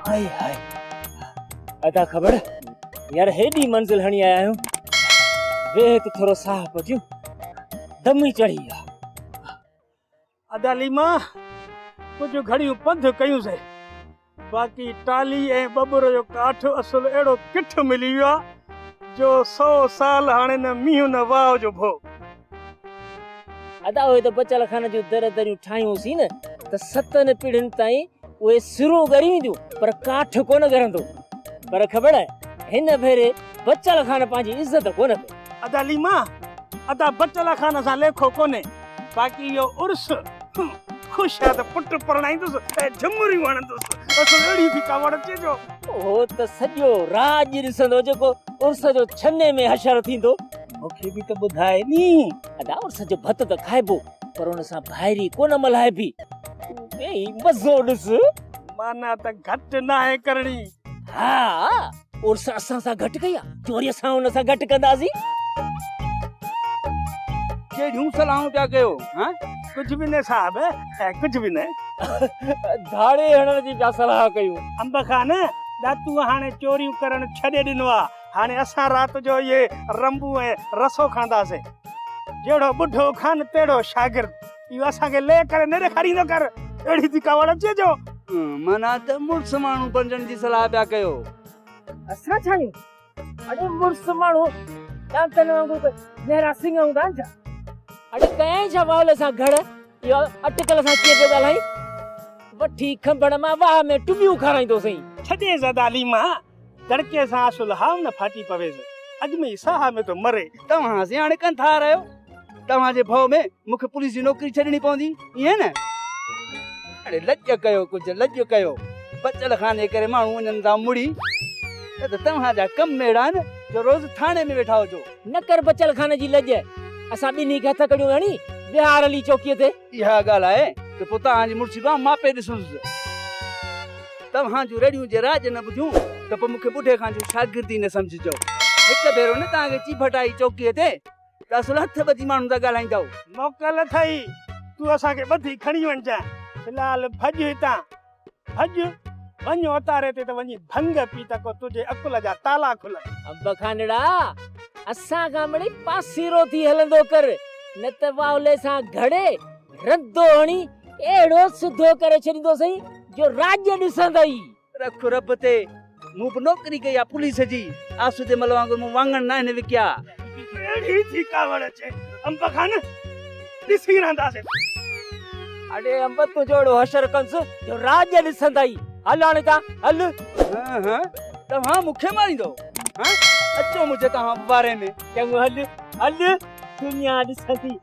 High high ادا خبر يار هيڏي منزل هڻي آيا آهيون ويهه ته ٿورو ساهه پچيون دم ئي چڙهي ويا. ادا ليما ڪجهه گهڙيون پنڌ ڪيون سي باقي ٽالهي ۽ ٻٻر جو ڪاٺ اصل اهڙو ڪٺ ملي ويو آ جو سو سال هاڻي نه مينهن نه واء جو ڀو. ادا اهي ته بچل خان جون در دريون ٺاهيون سين نه ته ستن پيڙهين تائين اهي سرون ڳري وينديون پر ڪاٺ ڪونه ڳرندو. پر خبر هن ڀيري بچل خان پنهنجي عزت ڪونه ڪئي. ادا ليما ادا بچل خان سان ليکو ڪونهي باقي اهو عرس خوش آ ته پٽ پرڻائيندس ۽ جهمريون هڻندس. اصل اهڙي ٿي ڪاوڙ اچي جو. اهو ته سڄو راڄ ڏسندو جيڪو عرس جو ڇني ۾ حشر ٿيندو. مون کي به ته ٻڌاء ني. ادا عرس جو ڀت ته کائبو پر ان سان ڀائري ڪونه ملهائبي. تون ويهي مزو ڏس. معنيٰ ته گهٽ ناهي ڪرڻي. ها عرس اسان سان گهٽ ڪئي آ جو وري اسان ان سان گهٽ ڪنداسين. ڪهڙيون صلاحون پيا ڪيو ها؟ ڪجهه به نه صاحب ڪجهه به نه. ڌاڙي هڻڻ جي پيا صلاح ڪيون. انب خان، ڏاتوء هاڻي چوريون ڪرڻ ڇڏي ڏنو آ. هاڻي اسان رات جو اهي رنبو ۽ رسو کڻنداسين. جهڙو ٻڍو خان تهڙو شاگرد. اهو اسان کي لئه ڪري نه ڏيکاريندو ڪر. اهڙي ٿي ڪاوڙ اچي جو. معنيٰ ته مڙس ماڻهو بڻجڻ جي صلاح پيا ڪيو. اسان ڇا آهيون؟ اڙي مڙس ماڻهو ڏاندن وانگر ڪي نهرا سنگ هوندا آهن ڇا؟ اڙي ڪيائين ڇا واولي سان گهڙ؟ اهو اٽڪل سان ڪيئن پيو ڳالهائين؟ وٺي کنڀڻ مان واهه ۾ ٽٻيون کارائيندوسين. ڇڏيس ادا ليما، دڙڪي سان اصل هاء نه ڦاٽي پويس. اڳ ۾ ئي ساهه ۾ ٿو مري. توهان سين هاڻي ڪنٿا رهيو. توهان جي ڀؤ ۾ مون کي پوليس جي نوڪري ڇڏڻي پوندي، ائين نه؟ اڙي لڄ ڪيو ڪجهه، لڄ ڪيو. بچل خان جي ڪري ماڻهو وڃن ٿا مڙي، نه ته توهان جا ڪم اهڙا آهن جو روز ٿاڻي ۾ ويٺا هجو. نه ڪر بچل خان جي لڄ، اسان ٻنهي کي هٿ ڪڙيون هڻي ويهار هلي چوڪيء تي. اها ڳالهه آهي ته پوء توهان جي مڙسي به آئون ماپي ڏسندس. توهان جون رڙيون جي راڄ نه ٻڌيون ته پوء مون کي ٻڍي خان جو شاگرد ئي نه سمجهجو. هڪ ڀيرو نه توهان کي چيڀٽ آئي چوڪيء تي ته اصل هٿ ٻڌي ماڻهن سان ڳالهائيندؤ. موڪل اٿئي، تون اسان کي ٻڌي کڻي وڃجانء. في الحال ڀڄ هتان، ڀڄ، وڃ اوتاري تي ته وڃي ڀنگ پي ته ڪو تنهنجي عقل جا تالا کلن. انب خانڙا، اسان کان مڙئي پاسيرو ٿي هلندو ڪر، نه ته واولي سان گهڙي، رندو هڻي، اهڙو سڌو ڪري ڇڏيندوسئين جو راڄ ڏسندئي. رک رب تي، مون به نوڪري ڪئي آ پوليس جي، آسودي مل وانگر مون واڱڻ ناهن وڪيا. اهڙي ٿي ڪاوڙ اچي انب خان، ڏسي رهنداسين. اڙي انب تنهنجو اهڙو حشر ڪنس جو راڄ ڏسندئي، هل هاڻي هتان هل. هه هه توهان مون کي ماريندؤ هه اچو منهنجي توهان واري ۾. چڱو هل هل دنيا ڏسندي.